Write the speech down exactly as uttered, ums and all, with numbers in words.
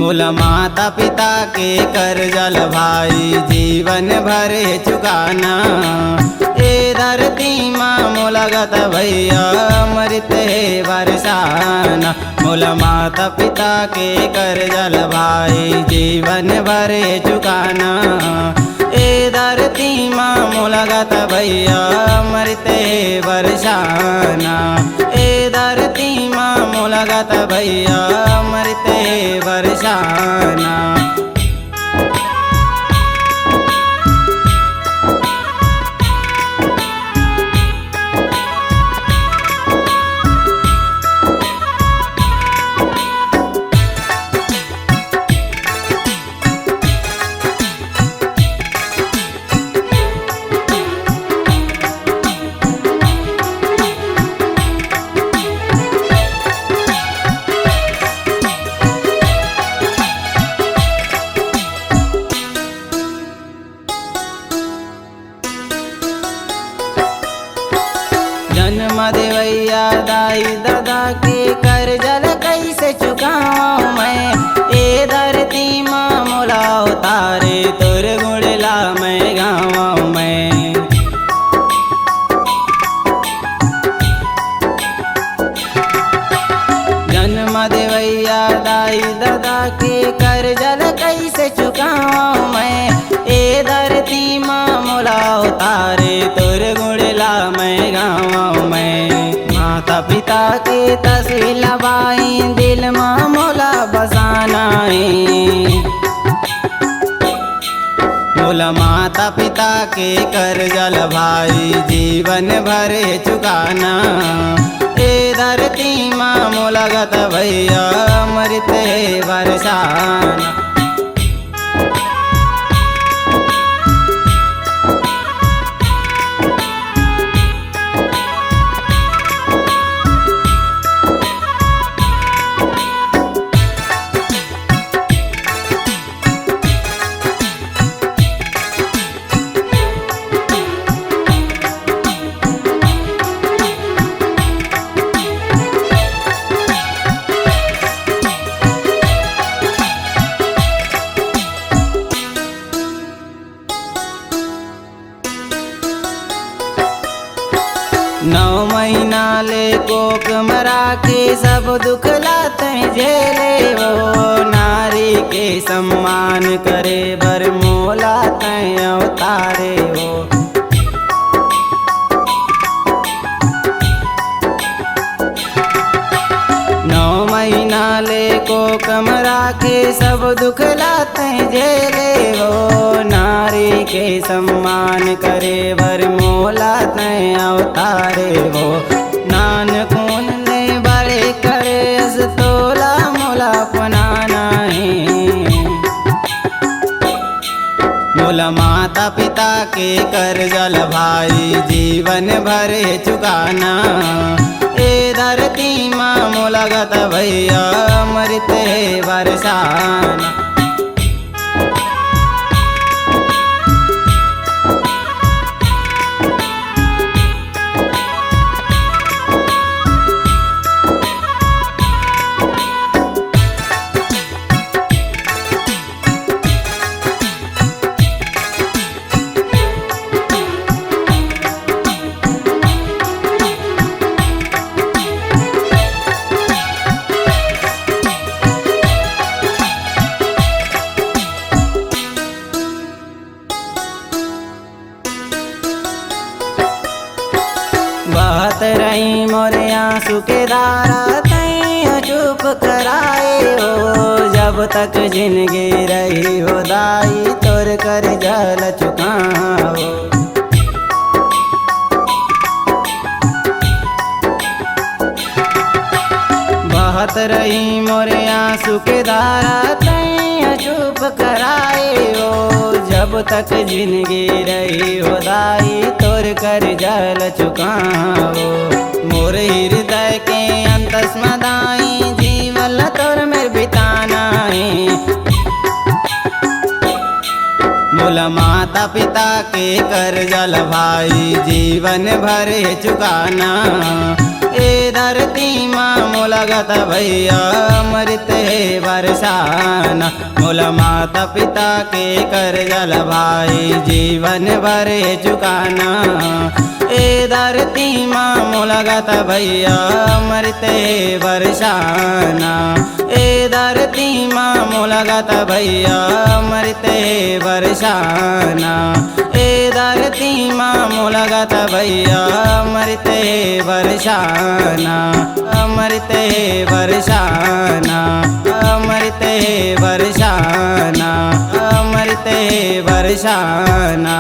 मोला माता पिता के करजा ल भाई जीवन भर चुकाना। ए धरती मा मोला गा त भैया अमृत हे बरसाना। मोला माता पिता के करजा ल भाई जीवन भर चुकाना। ए धरती मा मोला गा त भैया अमृत हे बरसाना। ए धरती मा मोला गा त भैया अमृत हे बरसाना। जन्म देवैया दाई ददा के करजा ल कइसे चुकावं मैं? ए धरती मा मोला उतारे तोर गुण ला मैं गावं मैं। जन्म देवैया दाई ददा के करजा ल कइसे चुकावं मैं? ए धरती मा मोला उतारे तोर गुण ला मैं गावं मैं। माता पिता के तस्वीर ला बाई दिल मा मोला बसाना हे। मोला माता पिता के करजा ल भाई जीवन भर चुकाना। ए धरती मा मोला गा त भैया अमृत हे बरसाना। नौ महीना ले कोख म राखे, सब दुख ला तैं झेले हो। नारी के सम्मान करे बर मोला तैं अवतारे हो। नौ महीना ले कोख म राखे, सब दुख ला तैं झेले हो। नारी के सम्मान करे बर मोला तैं अवतारे हो। नानकुन ले बड़े करे अस तोला मोला अपनाना हे। मोला माता पिता के करजा ल भाई जीवन भर चुकाना। ए धरती मा मोला गा त भैया अमृत हे बरसाना। बहत रही मोरे आंसू के धारा, तैं चुप कराए हो। जब तक जिंदगी रही हो दाई, तोर करजा ल चुकाओ। बहत रही मोरे आंसू के धारा, तैं चुप कराए हो। जब तक जिंदगी रही हो दाई, तोर करजा ल चुकाओ। मोर हृदय के अंतस म दाई, जीवन ल तोर मेर बिताना हे। मोला माता पिता के करजा ल भाई, जीवन भर चुकाना। ए धरती मा मोला गा त भैया अमृत हे बरसाना। मोला माता पिता के करजा ल भाई जीवन भर हे चुकाना। ए धरती मा मोला गा त भैया अमृत हे बरसाना। ए धरती मा मोला गा त भैया अमृत हे बरसाना। ए धरती मा मोला गा त भैया अमृत हे बरसाना। अमृत हे बरसाना। अमृत हे बरसाना। अमृत हे बरसाना।